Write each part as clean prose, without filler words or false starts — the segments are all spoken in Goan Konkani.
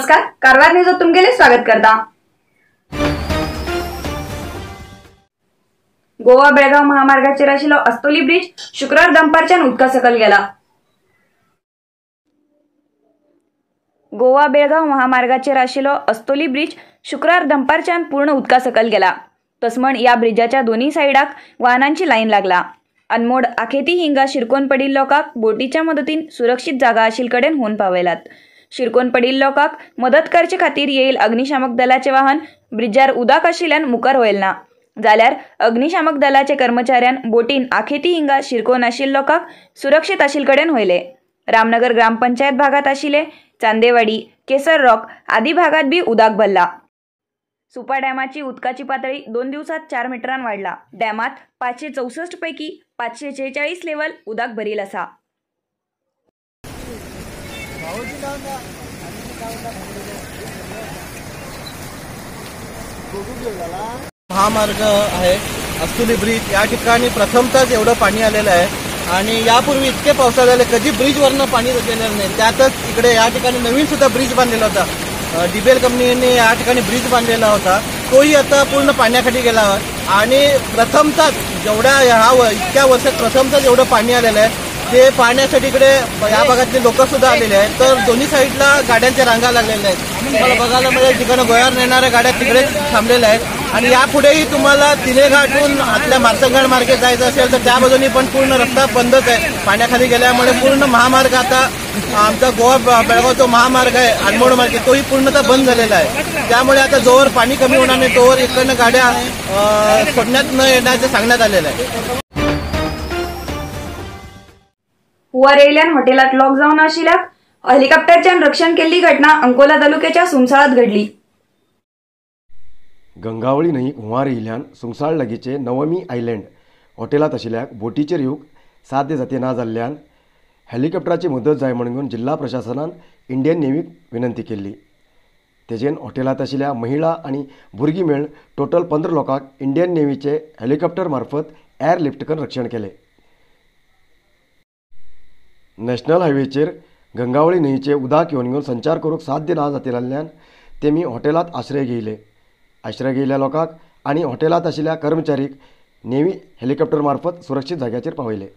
नमस्कार, कारवार न्यूजात तुमगेले स्वागत करता। गोवा बेळगाव महामार्गाचेर आशिल्लो अस्तोली ब्रिज शुक्रार दनपारच्यान उदका सकल गेला। गोवा बेळगाव महामार्गाचेर आशिल्लो अस्तोली ब्रिज शुक्रार दनपारच्यान पूर्ण उदका सकल गेला। तसमण या ब्रिजाच्या दोन्ही सायडाक वाहनांची लाईन लागला। अनमोड आखेती हिंगा शिरकोन पडिल्ल लोकांक बोटीच्या मदतीन सुरक्षित जागा आशिल्ले कडेन होवन पावयलात। शिरकोन पडिल्ल लोकांक मदत करचे खातीर येईल अग्निशामक दलाचे वाहन ब्रिजार उदक आशिल्ल्यान मुखार वयल ना, जाल्यार अग्निशामक दलाचे कर्मचाऱ्यान बोटीन आखेती हिंगा शिरकोन आशिल्ल लोकांक सुरक्षित आशिल्ले कडेन व्हयले। रामनगर ग्रामपंचायत भागात आशिल्ले चांदेवाडी, केसर रॉक आदी भागात बी उदक भरला। सुपा डॅमाची उदकाची पातळी 2 दिवसात 4 मीटरान वाढला। डॅमात 564 पैकी 546 लेवल उदक भरील असा। महामार्ग आहे अस्तोली ब्रिज, या ठिकाणी प्रथमतःच एवढं पाणी आलेलं आहे आणि यापूर्वी इतके पावसाळे झाले कधी ब्रिजवरनं पाणी गेलेलं नाही। त्यातच इकडे या ठिकाणी नवीन सुद्धा ब्रिज बांधलेला होता, डीबीएल कंपनीने या ठिकाणी ब्रिज बांधलेला होता, तोही आता पूर्ण पाण्याखाली गेला। आणि प्रथमतःच जेवढ्या ह्या इतक्या वर्षात प्रथमतःच एवढं पाणी आलेलं आहे ते पाहण्यासाठी इकडे या भागातले लोक सुद्धा आलेले आहेत। तर दोन्ही साईडला गाड्यांच्या रांगा लागलेल्या आहेत, तुम्हाला बघायला मिळेल। ठिकाणी गोव्यावर नेणाऱ्या गाड्या तिकडे थांबलेल्या आहेत आणि यापुढेही तुम्हाला तिलेघाटून आतल्या मार्तंगण मार्गे जायचं असेल तर त्या बाजूनी पण पूर्ण रस्ता बंदच आहे। पाण्याखाली गेल्यामुळे पूर्ण महामार्ग आता आमचा गोवा बेळगाव जो महामार्ग आहे अनमोड मार्गे तोही पूर्णतः बंद झालेला आहे। त्यामुळे आता जोवर पाणी कमी होणार नाही तोवर इकडनं गाड्या सोडण्यात न येण्याचं सांगण्यात आलेलं आहे। हुवार येयल्यान हॉटेलात लॉक जावन आशिल्ल्याक हेलिकॉप्टरच्यान रक्षण केल्ली घटना अंकोला तालुक्याच्या सुमसाळात घडली। गंगावळी न्हंयेक हुंवार येयल्यान सुंगसाळ लागींचे नवमी आयलँड हॉटेलांत आशिल्ल्याक बोटीचेर येवंक साध्य जाती ना जाल्ल्यान हेलिकॉप्टराची मदत जाय म्हणून जिल्हा प्रशासनान इंडियन नेव्हीक विनंती केल्ली। तेजेन हॉटेलांत आशिल्ल्या महिला आनी भुरगीं मेळून टोटल 15 लोकांक इंडियन नेव्हीचे हेलिकॉप्टर मार्फत एअर लिफ्ट करून रक्षण केलें। नॅशनल हायवेचेर गंगावळी न्हंयेचे उदक येवन घेवन संचार करूंक साध्य ना जातिल्ल्यान तेमी हॉटेलांत आश्रय घेयले। आश्रय घेयल्ल्या लोकांक आनी हॉटेलांत आशिल्ल्या कर्मचारीक नेव्ही हेलिकॉप्टर मार्फत सुरक्षीत जाग्याचेर पावयले।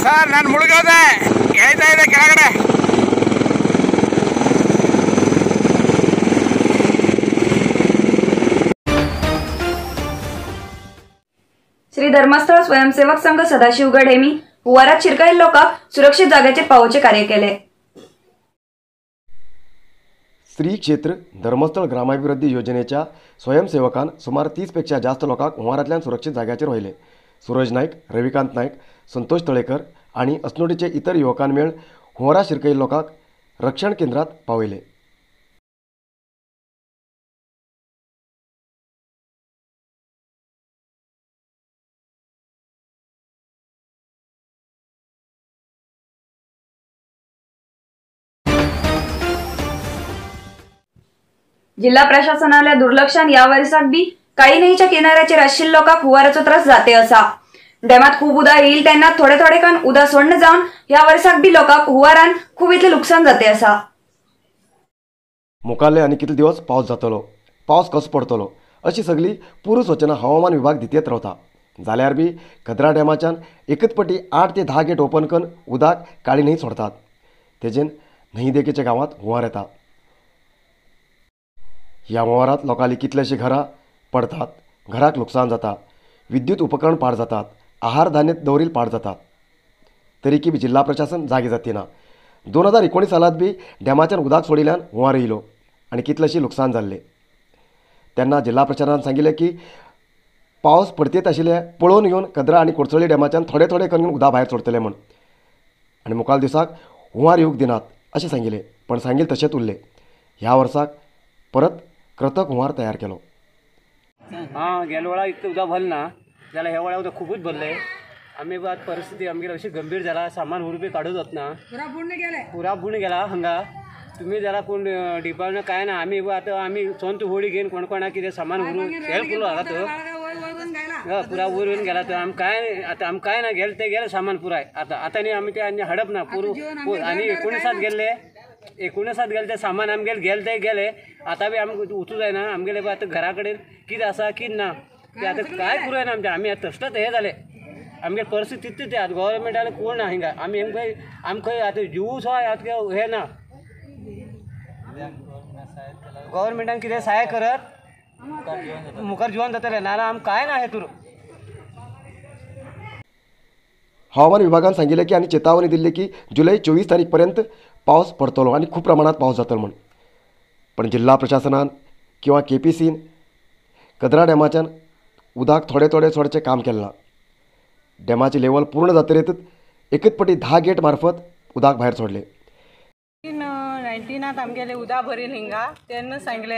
ಸರ್ ನಾನು ಮುಳುಗೋದೆ ಹೇಳ್ತಾ ಇದೆ ಕೆಳಗಡೆ. श्री धर्मस्थळ स्वयंसेवक संघ सदाशिवगड हेमी हुवारात शिरकाईल लोकांक सुरक्षित जाग्याचेर पावोवचें कार्य केलें। श्री क्षेत्र धर्मस्थळ ग्रामाभिवृद्धी योजनेच्या स्वयंसेवकान सुमार 30 पेक्षा जास्त लोकांक हुंवारांतल्यान सुरक्षित जाग्याचेर व्हयले। सूरज नाईक, रविकांत नाईक, संतोष तळेकर आणि अस्नोडीचे इतर युवकां मेळ हुंवारा शिरकईल लोकांक रक्षण केंद्रात पावयले। जिल्हा प्रशासनाला दुर्लक्षान या वर्षाक बी काळी न्हंयेच्या किनाऱ्याचेर आशिल्ल्या लोकांक हुंवाराचो त्रास जाते असा। डॅमात खूब उदक येईल तेन्ना थोडे थोडे करून उदक सोडण जावन ह्या वर्साक बी लोकांक हुंवारान खूब इतलें लुकसाण जाते असा। मुखाल्ले आनी कितले दिवस पावस जातलो, पावस कसो पडतलो अशी सगळी पूर्व सूचना हवामान विभाग दितेत रावता। जाल्यार बी कदरा डॅमाच्यान एकच पटी 8 ते 10 गेट ओपन करून उदक काळी न्हंय सोडतात। तेजेन न्हंय देगेच्या गांवांत हुंवार येता। ह्या हुंवारांत लोकांली कितलेशीं घरां पडतात, घराक लुकसाण जाता, विद्युत उपकरण पाड जातात, आहार धान्य दवरील पाड जातात। तरी की जिल्हा प्रशासन जागे जातीना। 2019 सालात बी डॅमाच्यान उदक सोडिल्ल्यान हुंवार येयलो आनी कितलेशें लुकसाण जाल्लें। तेन्ना जिल्हा प्रशासनान सांगिल्लें की पावस पडतेत आशिल्ले पळोवन घेवन कदरा आनी कोडचोळी डॅमाच्यान थोडे थोडे करून उदक भायर सोडटले म्हूण आनी मुखार दिसाक हुंवार येवंक दिनात अशें सांगिल्लें, पण सांगिल्लें तशेंच उरलें। ह्या वर्साक परत कृतक हुंवार तयार केलो। हां, गेल्या वेळा इतकं उदक भरलं ना, जाल्यार ह्या वेळा उदक खूबच भरलें। आमी आतां परिस्थिती आमगेली अशी गंभीर जाला, सामान व्हरूं बी काडूं जातना पुरा बुडून गेला हांगा। तुमी जाल्यार कोण डिपार्टमेंट कांय ना। आमी आतां आमी सोंत होडी घेवन कोण कोणाक कितें सामान व्हरूं हेल्प करूं हांगा तर पुरा वयर येवन गेला तर आमी कांय आतां आमी कांय ना, गेले ते गेले सामान पुराय। आतां आतां न्ही आमी तें आनी हाडप ना पुरो। आनी 19 गेल्ले, 19 गेले ते सामान आमगेले गेले ते गेले। आतां बी आमकां वचूं जायना आमगेले आतां घरा कडेन कितें आसा कितें ना तें आतां कांय पुरो जायना आमचें। आमी आतां तसलेच हें जालें, आमगे परिस्थिती तितली ते आतां गव्हर्मेंटान कोण ना हिंगा। आमी आमकां आतां जीव सो आतां हें ना, गव्हर्मेंटान कितें सहाय करत मुखार जिवन जातलें, नाजाल्यार आमकां कांय ना हेतूर। हवामान विभागान सांगिल्लें की आनी चेतावणी दिल्ली की जुलय 24 तारीख पर्यंत पावस पडतलो आनी खूब प्रमाणात पावस जातलो म्हूण। पण जिल्हा प्रशासनान किंवा केपीसीन कदरा डॅमाच्यान उदक थोडे थोडे सोडचें काम केलें ना। डॅमाची लेवल पूर्ण जातरीत एकच पटी 10 गेट मार्फत उदक भायर सोडले। 19 आमगेले उदक भरील हिंगा तेन्ना सांगले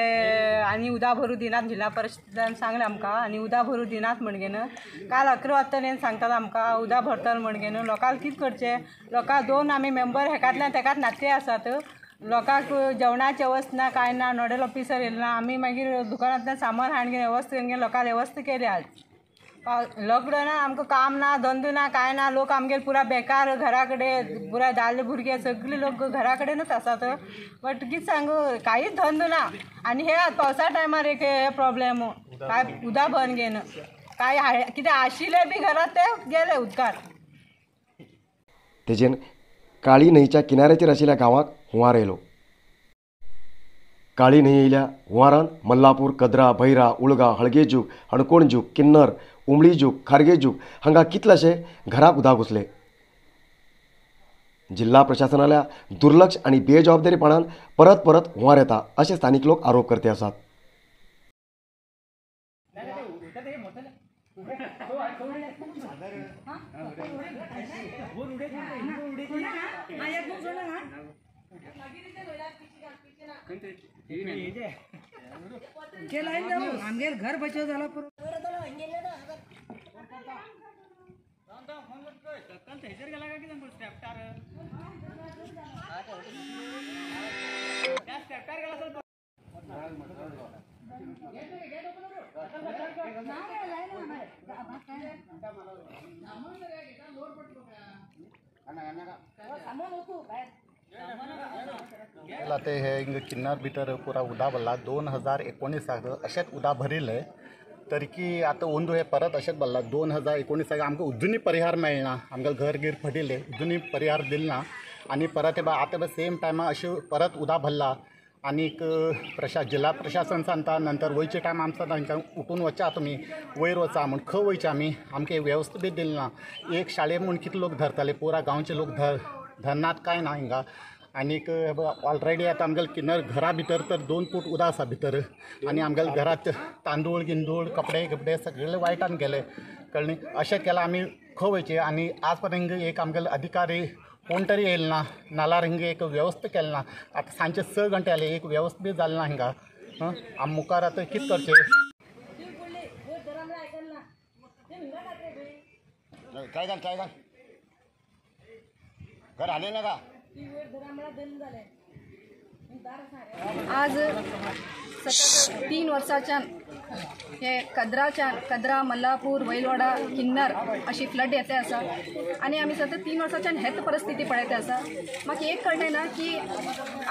आनी उदक भरूं दिनात, जिल्हा परिशदान सांगलें आमकां आनी उदक भरूं दिनात म्हणगे न्हू। काल 11 वाजता तेन्ना सांगतात आमकां उदक भरतलो म्हणगे न्हू। लोकांक कितें करचें, लोकांक 2 आमी मेंबर हेकांतल्यान तेकाच नाते आसात, लोकांक जेवणाची वेवस्था ना कांय ना, नोडल ऑफिसर येयला ना। आमी मागीर दुकानांतल्यान सामान हाडून वेवस्था करून लोकांक वेवस्था केली। आज लॉकडावनान आमकां काम ना, धंदो ना, कांय ना, लोक आमगेले पुरा बेकार घरा कडेन, पुराय दादले भुरगे सगळे लोक घरा कडेनच आसात। बट कितें सांगू, कांयच धंदो ना। आनी हे पावसा टायमार एक हे प्रॉब्लेम, काय उदक भरून घेन काय कितें आशिल्लें बी घरांत ते गेले उदकान। तेजेन काळी न्हंयच्या किनाऱ्याचेर आशिल्ल्या गांवाक हुंवार येयलो। काळी न्हंय येयल्या हुंवारान मल्लापूर, कदरा, भैरा, उळगा, हळगेजूग, हणकोणजूग, किन्नर, उमळीजूग, खारगेजूग हांगा कितलेशे घराक उदक घुसले। जिल्हा प्रशासनाल्या दुर्लक्ष आनी बेजबाबदारीपणान परत परत हुंवार येता अशें स्थानीक लोक आरोप करते आसात। घर बचाव झाला ते हे किन्नर भितर पुरा उदक भरला 2019 अशेंच उदक भरिल्लें तरी की आतां अंदू हे परत अशेंच भरला 2019 आमकां अजुनूय परिहार मेळना। आमकां घर गीर फटिल्लें अजुनूय परिहार दिल ना आनी परत हे आतां सेम टायमा अशें परत उदक भरला आनीक जिल्हा प्रशासन सांगता नंतर वयचे टायम आमकां तांकां उठून वचा तुमी वयर वचा म्हूण खंय वयचें आमी, आमकां वेवस्था बी दिली ना। एक शाळे म्हूण कितले लोक धरताले, पुरा गांवचे लोक धरनात कांय ना हिंगा। आनीक ऑलरेडी आतां आमगेले किन्नर घरा भितर तर 2 फूट उदक आसा भितर आनी आमगेले घरांत तांदूळ गिंदूळ कपडे कपडे सगळे वायटान गेले, कळ्ळें न्ही। अशें केलां आमी खंय वयचें आनी आज पर्यंत एक आमगेले अधिकारी कोण तरी येयले ना, नाल्यार हिंगा एक वेवस्था केली ना। आतां सांजचे 6 घंटे जाले एक वेवस्था बी जाली ना हिंगा। आमी मुखार आतां कितें करचें? काय घाल काय घाल घर आले ना का? आज सतत 3 वर्साच्यान हे कदराच्यान कदरा, मल्लापूर, वैलवाडा, किन्नर अशी फ्लड येते आसा आनी आमी सतत 3 वर्साच्यान हेच परिस्थिती पळयते आसा। म्हाका एक कळ्ळें ना की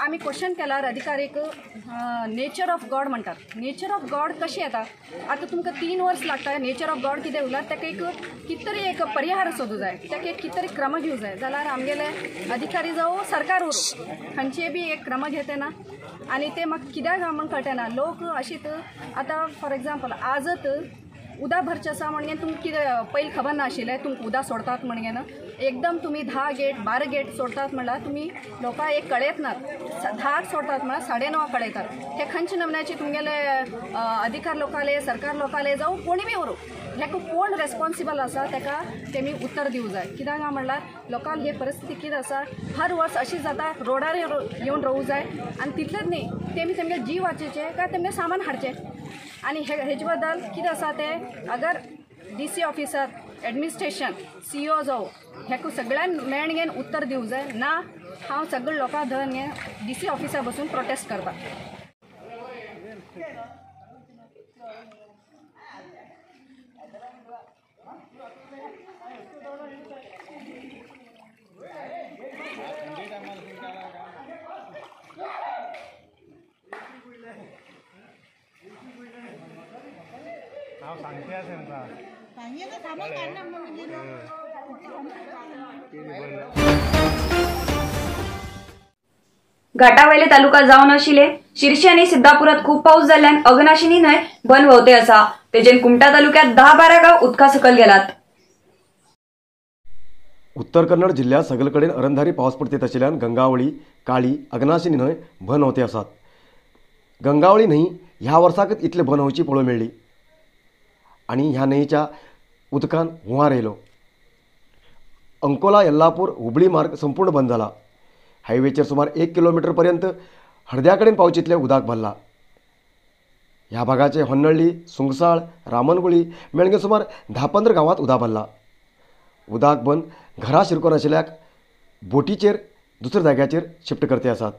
आमी क्वेश्चन केल्यार अधिकारीक नेचर ऑफ गॉड म्हणटात। नेचर ऑफ गॉड कशी येता? आतां तुमकां 3 वर्स लागता नेचर ऑफ गॉड कितें उरला ताका एक कितें तरी एक परिहार सोदूं जाय, ताका एक कितें तरी क्रम घेवं जाय। जाल्यार आमगेले अधिकारी जावं सरकार उरूं खंयचे बी एक क्रम घेते ना आनी ते म्हाका कित्याक म्हूण कळटा ना। लोक अशीच आतां फॉर एग्जाम्पल आजच उदक भरचें आसा म्हणजे तुमकां कितें पयलीं खबर नाशिल्लें तुमकां उदक सोडतात म्हणजे न्हू एकदम तुमी 10 गेट 12 गेट सोडतात म्हणल्यार तुमी लोकांक एक कळयत नात। 10 सोडतात म्हणल्यार 9:30 कळयतात। हे खंयच्या नमुन्याचे तुमगेले अधिकार लोकाले सरकार लोकाले जावं कोणी बी उरूं हेका कोण रेस्पॉन्सिबल आसा ताका तेमी उत्तर दिवं जाय। कित्याक काय म्हणल्यार लोकांक ही परिस्थिती कितें आसा हर वर्स अशी जाता, रोडार येवन रावूं जाय आनी तितलेंच न्ही तेमी तेमगे जीव वाचयचे काय तेमगे सामान हाडचें। आनी हेजे बद्दल कितें आसा तें अगर D C officer administration C O जावं हेका सगळ्यान मेळून घेवन उत्तर दिवंक जाय. ना हांव सगळे लोकांक धरून घेवन डी सी ऑफिसा बसून प्रोटेस्ट करता. घाटावयले तालुका जावन आशिल्ले शिरशी आनी सिद्धापुरात खूब पावस जाल्ल्यान अघनाशिनी न्हंय बन व्हांवते आसा. तेजेन कुमटा तालुक्यात 10-12 गांव उदका सकयल गेलात. उत्तर कन्नड जिल्ह्यात सगळीकडेन अरंधारी पावस पडतेत आशिल्ल्यान गंगावळी, काळी, अघनाशिनी न्हंय भन व्हांवते आसात. गंगावळी न्हंय ह्या वर्साकच इतले भन व्हांवची पळोवंक मेळ्ळी आनी ह्या न्हंयेच्या उदकान हुंवार येयलो. अंकोला येल्लापूर हुबळी मार्ग संपूर्ण बंद जाला. हायवेचेर सुमार 1 किलोमिटर पर्यंत हळद्या कडेन पावचितले उदक भरला. ह्या भागाचे होन्नळ्ळी, सुंगसाळ, रामनगुळी मेळगे सुमार 10-15 गांवांत उदक भरला. उदक बंद घरा शिरकोन आशिल्ल्याक बोटीचेर दुसऱ्या जाग्याचेर शिफ्ट करते आसात.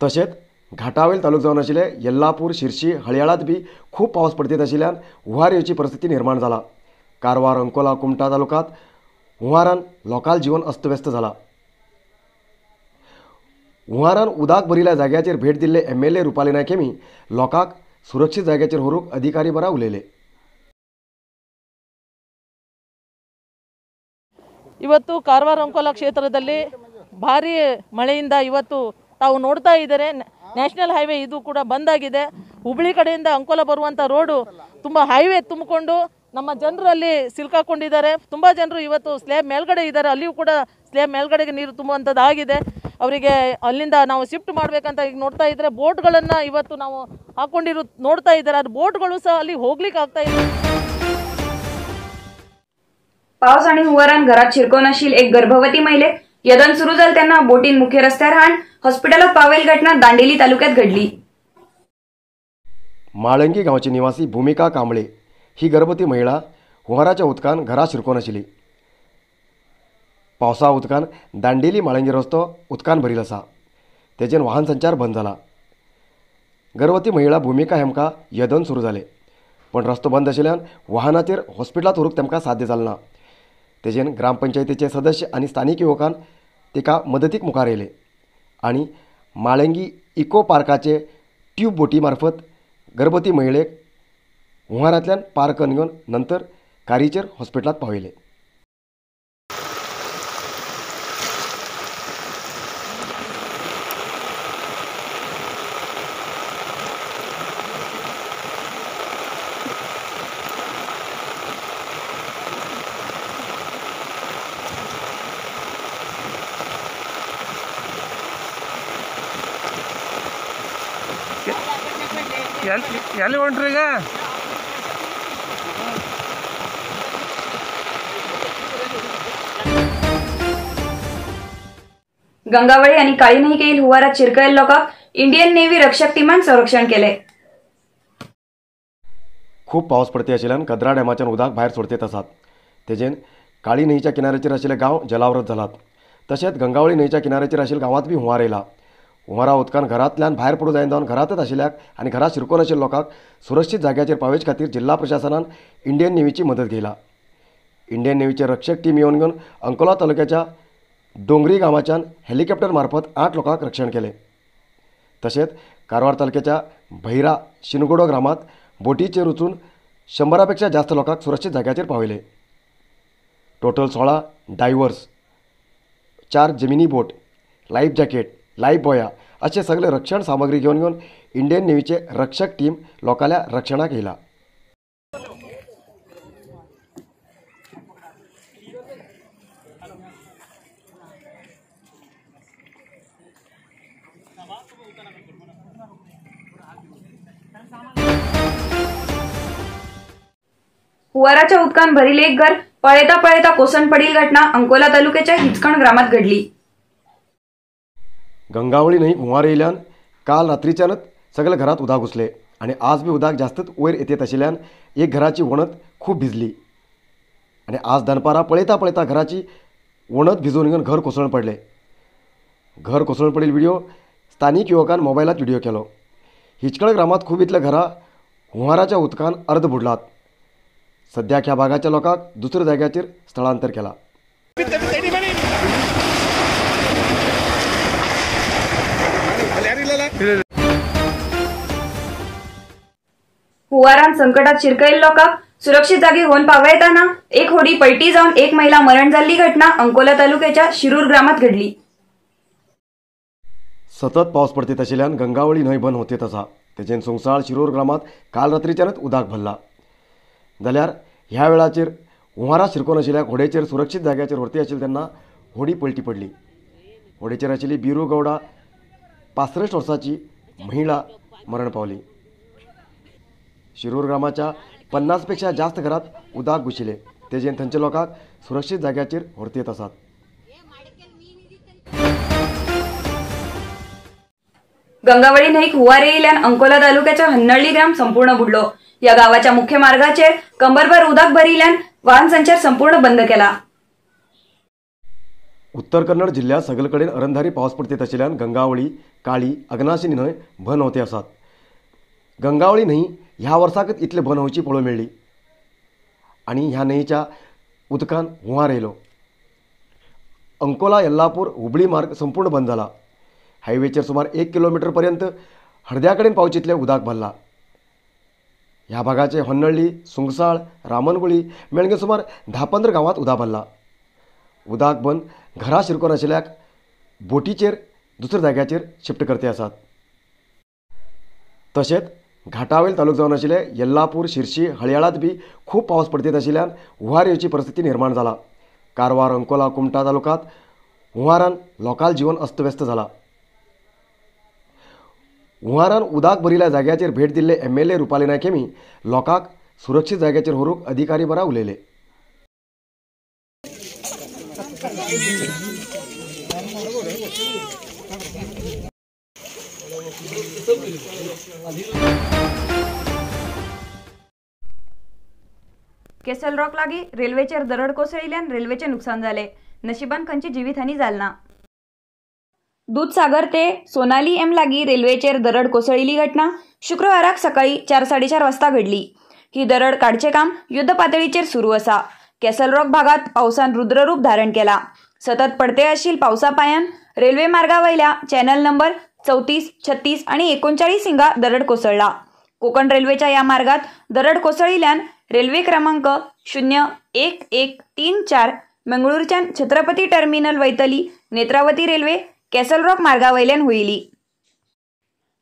तशेंच घाटावेल तालुक जावन आशिल्ले येल्लापूर, शिरशी, हळयाळांत बी खूब पावस पडतेत आशिल्ल्यान हुंवार येवची परिस्थिती निर्माण जाला. कारवार, अंकोला, कुमटा तालुक्यांत हुंवारान लोकाल जीवन अस्तव्यस्त जाला. हुंवारान उदक भरिल्ल्या जाग्याचेर भेट दिल्ले MLA Rupali Naik हेमी लोकांक सुरक्षीत जाग्याचेर व्हरूंक अधिकारी बरा उलयले. ಇವತ್ತು ಕಾರವಾರ ಅಂಕೋಲಾ ಕ್ಷೇತ್ರದಲ್ಲಿ ಭಾರಿ ಮಳೆಯಿಂದ ಇವತ್ತು ತಾವು ನೋಡ್ತಾ ಇದ್ದಾರೆ ನ್ಯಾಷನಲ್ ಹೈವೇ ಇದು ಕೂಡ ಬಂದಾಗಿದೆ. ಹುಬ್ಬಳ್ಳಿ ಕಡೆಯಿಂದ ಅಂಕೋಲಾ ಬರುವಂಥ ರೋಡು ತುಂಬ ಹೈವೇ ತುಂಬಿಕೊಂಡು ನಮ್ಮ ಜನರಲ್ಲಿ ಸಿಲುಕಾಕೊಂಡಿದ್ದಾರೆ. ತುಂಬ ಜನರು ಇವತ್ತು ಸ್ಲ್ಯಾಬ್ ಮೇಲ್ಗಡೆ ಇದ್ದಾರೆ, ಅಲ್ಲಿಯೂ ಕೂಡ ಸ್ಲ್ಯಾಬ್ ಮೇಲ್ಗಡೆಗೆ ನೀರು ತುಂಬುವಂಥದ್ದು ಆಗಿದೆ. ಅವರಿಗೆ ಅಲ್ಲಿಂದ ನಾವು ಶಿಫ್ಟ್ ಮಾಡಬೇಕಂತ ಈಗ ನೋಡ್ತಾ ಇದ್ದರೆ ಬೋಟ್ಗಳನ್ನು ಇವತ್ತು ನಾವು ಹಾಕ್ಕೊಂಡಿರೋ ನೋಡ್ತಾ ಇದ್ದಾರೆ. ಅದು ಬೋಟ್ಗಳು ಸಹ ಅಲ್ಲಿ ಹೋಗ್ಲಿಕ್ಕೆ ಆಗ್ತಾ ಇಲ್ಲ. पावस आणि हुंवारान घरात शिरकोन आशिल्ले एक गर्भवती महिलेक यदन सुरू जाल तेन्ना बोटीन मुख्य रस्त्यार हाण हॉस्पिटलात पावयल घटना दांडेली तालुक्यात घडली. माळंगी गांवची निवासी भूमिका कांबळे ही गर्भवती महिला हुंवाराच्या उदकान घरा शिरकोन आशिल्ली. पावसा उदकान दांडेली माळंगी रस्तो उदकान भरिल्लो आसा. तेजेन वाहन संचार बंद जाला. गर्भवती महिला भूमिका हेमकां यदन सुरू जाले, पण रस्तो बंद आशिल्ल्यान वाहनाचेर हॉस्पिटलांत व्हरूंक तेमकां साध्य जालें ना. तेजेन ग्रामपंचायतीचे सदस्य आनी स्थानीक युवकान तिका मदतीक मुखार येयले आनी माळंगी इको पार्काचे ट्यूब बोटी मार्फत गर्भवती महिलेक हुंवारांतल्यान पार करून घेवन नंतर कारीचेर हॉस्पिटलांत पावयले. ಎಲ್ಲಿ ಹೊಂಟ್ರಿ ಈಗ? गंगावळी आणि काळी न्हंयेक हुंवारात शिरकयल्ल्या लोकांक इंडियन नेव्ही रक्षक टीमान संरक्षण केले. खूब पावस पडते आशिल्ल्यान कद्रा डॅमाच्यान उदक भायर सोडतेत आसात. तेजेन काळी न्हंयेच्या किनाऱ्याचेर आशिल्ले गांव जलावृत जालात. तशेंच गंगावळी न्हंयेच्या किनाऱ्याचेर आशिल्ल्या गांवांत बी हुंवार येयला. हुंवारा उदकान घरांतल्यान भायर पडूं जायना जावन घरांतच आशिल्ल्याक आनी घरांत शिरकोन आशिल्ल्या लोकांक सुरक्षीत जाग्याचेर पावोवचे खातीर जिल्हा प्रशासनान इंडियन नेव्हीची मदत घेयला. इंडियन नेव्हीचे रक्षक टीम येवन घेवन अंकोला तालुक्याच्या डोंगरी गांवाच्यान हेलिकॉप्टर मार्फत 8 लोकांक रक्षण केलें. तशेंच कारवार तालुक्याच्या भैरा शिनगोडो ग्रामांत बोटीचेर वचून 100 पेक्षा जास्त लोकांक सुरक्षीत जाग्याचेर पावयले. टोटल 16 डायव्हर्स, 4 जमिनी बोट, लायफ जॅकेट, लायफ बॉया असे सगळे रक्षण सामग्री घेवन घेवन इंडियन नेव्हीचे रक्षक टीम लोकांल्या रक्षणाक येयला. हुंवाराच्या उदकान भरिल्लें एक घर पळयता पळयता कोसळून पडिल्ली घटना अंकोला तालुक्याच्या हिचकण ग्रामात घडली. गंगावळी न्हंयेक हुंवार येयल्यान काल रात्रीच्यानच सगळे घरात उदक घुसले आणि आज बी उदक जास्तच वयर येत आशिल्ल्यान एक घराची वणत खूब भिजली. आनी आज दनपारां पळयता पळयता घराची वणत भिजोवन घेवन घर कोसळून पडले. घर कोसळून पडिल्लो व्हिडिओ स्थानीक युवकान मोबायलात व्हिडिओ केलो. हिचकळ ग्रामात खूब इतल्या घरां हुंवाराच्या उदकान अर्द बुडलात. सद्याक ह्या भागाच्या लोकांक दुसऱ्या जाग्याचेर स्थलांतर केला. हुंवारान संकटात शिरकयिल्ल्या लोकांक सुरक्षित जागी होवन पावयतना एक होडी पलटी जावन एक महिला मरण जाल्ली घटना अंकोला तालुक्याच्या शिरूर ग्रामात घडली. सतत पावस पडतीत आशिल्ल्यान गंगावळी न्हंय बंद होतेत आसा. तेजेन सुंगसाळ शिरूर ग्रामात काल रात्रीच्यानच उदक भरला. जाल्यार ह्या वेळाचेर हुंवारा शिरकोन आशिल्ल्या होडेचेर सुरक्षीत जाग्याचेर व्हरती आशिल्ली तेन्ना होडी पलटी पडली. होडेचेर आशिल्ली बिरू गौडा 65 वर्साची महिला मरण पावली. शिरूर ग्रामाच्या 50 पेक्षा जास्त घरात उदक घुशिले. तेजेन थंयच्या लोकांक सुरक्षीत जाग्याचेर व्हरती येत आसात. गंगावळी न्हंयक हुंवार येयिल्ल्यान अंकोला तालुक्याच्या हन्नळ्ळी ग्राम संपूर्ण बुडलो. या गावाच्या मुख्य मार्गाचेर कंबरभर उदक भरिल्ल्यान वाहन संचार संपूर्ण बंद केला. उत्तर कन्नड जिल्ह्यात सगळीकडेन अरंधारी पावस पडतीत आशिल्ल्यान गंगावळी, काळी, अग्नाशिनी न्हंय बंद होते आसात. गंगावळी न्हंय ह्या वर्साकच इतले बंद होवची पळोवंक मेळ्ळी आनी ह्या न्हंयच्या उदकान हुंवार येयलो. अंकोला येल्लापूर हुबळी मार्ग संपूर्ण बंद जाला. हायवेचेर सुमार 1 किलोमिटर पर्यंत हळद्या कडेन पावचितले उदक भरला. ह्या भागाचे होन्नळ्ळी, सुंगसाळ, रामनगुळी मेळगे सुमार 10-15 गांवांत उदक भरला. उदक बंद घरा शिरकोन आशिल्ल्याक बोटीचेर दुसऱ्या जाग्याचेर शिफ्ट करते आसात. तशेंच घाटावेल तालुक जावन आशिल्ले येल्लापूर, शिरशी, हळयाळांत बी खूब पावस पडतीत आशिल्ल्यान हुंवार येवची परिस्थिती निर्माण जाला. कारवार, अंकोला, कुमटा तालुक्यांत हुंवारान लोकाल जीवन अस्तव्यस्त जाला. हुंवारान उदक भरिल्ल्या जाग्याचेर भेट दिल्ले MLA Rupali Naik हेमी लोकांक सुरक्षीत जाग्याचेर व्हरूंक अधिकारी बरा उलयले. केसल रॉक लागी रेल्वेचेर दरड कोसळिल्ल्यान रेल्वेचे नुकसान जाले. नशिबान खंयची जीवितहानी जाली ना. दूधसागर ते सोनाली एम लागी रेल्वेचेर दरड कोसळिल्ली घटना शुक्रवाराक सकाळी 4-4:30 वाजता घडली. ही दरड काडचें काम युद्ध पातळीचेर सुरू आसा. कॅसल रॉक भागात पावसान रुद्ररूप धारण केला. सतत पडते आशिल्ल पावसा पायान रेल्वे मार्गावयल्या चॅनल नंबर 34, 36 आणि 39 हिंगा दरड कोसळला. कोकण रेल्वेच्या या मार्गात दरड कोसळिल्ल्यान रेल्वे क्रमांक 0 1 1 3 4 मंगळूरच्यान छत्रपती टर्मिनल वयतली नेत्रावती रेल्वे कॅसल रॉक मार्गावयल्यान होईली.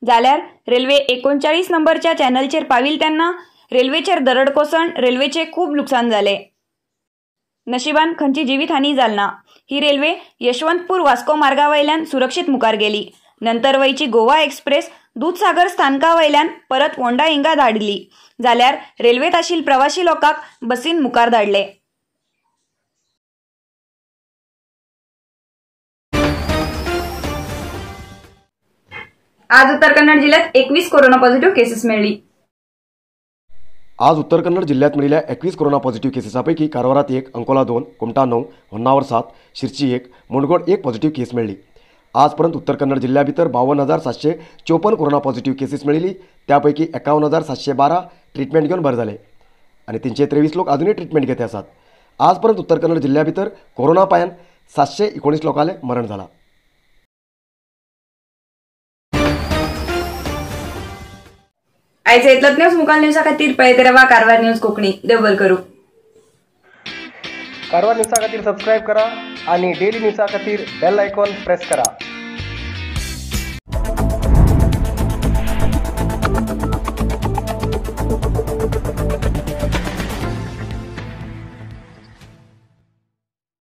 जाल्यार रेल्वे 39 नंबरच्या चॅनलचेर पाविल तेन्ना रेल्वेचेर दरड कोसळून रेल्वेचे खूब लुकसाण जाले. नशिबान खंयची जीवितहानी जाली ना. ही रेल्वे यशवंतपूर वास्को मार्गावयल्यान सुरक्षीत मुखार गेली. नंतर वयची गोवा एक्सप्रेस दूधसागर स्थानकावयल्यान परत होंडा हिंगा धाडली. जाल्यार रेल्वेत आशिल्ल प्रवाशी लोकांक बसीन मुखार धाडले. आज उत्तर कन्नड जिल्ह्यात 21 कोरोना पॉझिटिव्ह केसेस मिळली. आज उत्तर कन्नड जिल्ह्यात मिळालेल्या 21 कोरोना पॉझिटिव्ह केसेसापैकी कारवारात 1, अंकोला 2, कुमटा 9, होन्नावर 7, शिरशी 1, मुंडगोड 1 पॉझिटिव्ह केस मिळली. आजपर्यंत उत्तर कन्नड जिल्ह्याभितर 52,754 कोरोना पॉझिटिव्ह केसेस मिळाली. त्यापैकी 51,712 ट्रीटमेंट घेऊन बरे झाले आणि 323 लोक अजूनही ट्रीटमेंट घेते आसात. आजपर्यंत उत्तर कन्नड जिल्ह्याभितर कोरोना पायान 719 लोकांले मरण झाला. आयज इतलोच न्यूज मुखाल न्यूजा खातीर पळयत रावा कारवार न्यूज कोंकणी. देव बरें करूं. कारवार न्यूजा खातीर सबस्क्रायब करा आणि डेली न्यूजा खातीर बेल आयकॉन प्रेस करा.